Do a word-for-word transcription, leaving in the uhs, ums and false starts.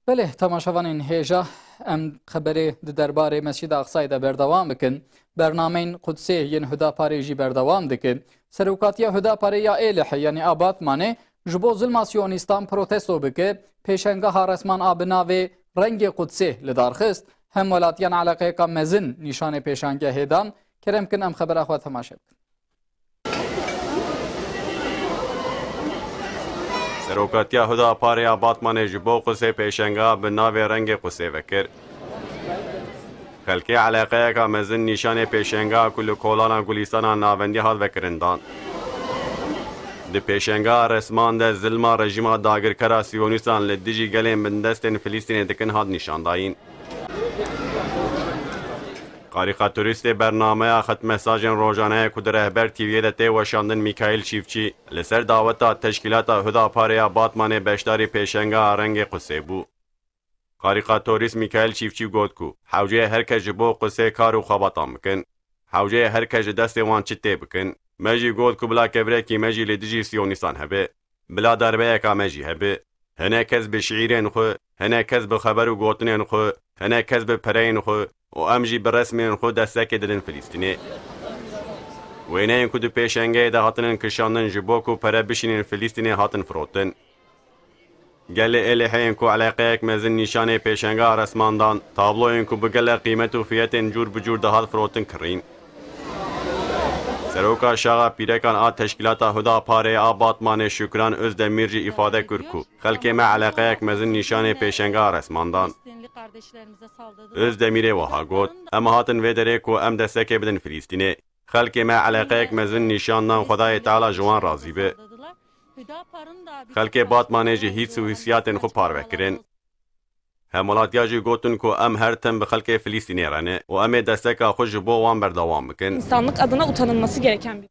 Belê, temaşevanên hêja, em xeberê di derbarê Mescîda Aqsayê de berdewam bikin. Bernameyên Qudsê yên Hudaparê jî berdewam dikin. Serokatiya Hudaparê ya Êlihê, yanî a Batmanê, ji bo zilma Siyonîstan protesto bike, pêşengeha resman a bi navê Rengê Qudsê li dar xist. Hemwelatiyan eleqeyeka mezin nîşanê pêşangehê dan. Kerem kin em xebera xwe temaşe bikin. Serokatiya Huda Parê ya Batmanê ji bo Qusê pêşengeha bi navê Rengê Qusê vekir. Xelkê eleqeyeka mezin nîşanê pêşengeha ku li kolana Gulîstana Navendî hat vekirin dan. Di pêşengeha resman de zilma rejîma dagirkera Siyonîstan li dijî gelên bindestên Filîstînê dikin hat nîşandayîn. Karîkatorîstê bernameya xet mesajên rojaneyê ku di Rehber T V'yê de tê weşandin Mîkaîl Çîfçî li ser daweta Teşkîlata Huda Parê ya Batmanê beşdarî pêşengeha Rengê Qusê bû. Karîkatorîst Mîkaîl Çîfçî got ku hewceyê her kes ji bo Qusê kar û xebatan bikin. Hewceyê her kes ji destê wan çi tê bikin. Me jî got ku bila kevirekî me jî li dijî Siyonîstan hebe. Bila derbeyeka me jî hebe. Hinek kes bi şiîrên xwe, hinek kes bi xeber û gotinên xwe, hinek kes bi pereyên xwe û em jî bi resmên xwe destekê didin Filîstînê. Wêneyên ku di pêşengeyê de hatinin kişandin ji bo ku pere bişînin Filîstînê hatin firotin. Gelê Êlihê yên ku eleqeyek mezin nîşanê pêşengeha resman dan, tabloyên ku bi gelek qîmet û fiyetên cûr bi cûr dihat firotin kirîn. Seroka Şaxa Pîrekan a Teşkîlata Huda Parê a Batmanê Şükran Özdemir jî îfade kir ku xelkê me eleqeyek mezin nîşanê pêşengeha resman dan. Özdemirê wiha got, em hatin vê derê ku em destekê bidin Filîstînê. Xelkê me eleqeyek mezin nîşan dan, Xwedayê Teala ji wan razî be. Xelkê Batmanê jî hîs û hîsiyatên xwe parve kirin. Hemwelatiya jî gotin ku em her tim bi xelkê Filîstînê re ne û em ê desteka xwe ji bo wan berdewam bikin. İnsanlık adına utanılması gereken bir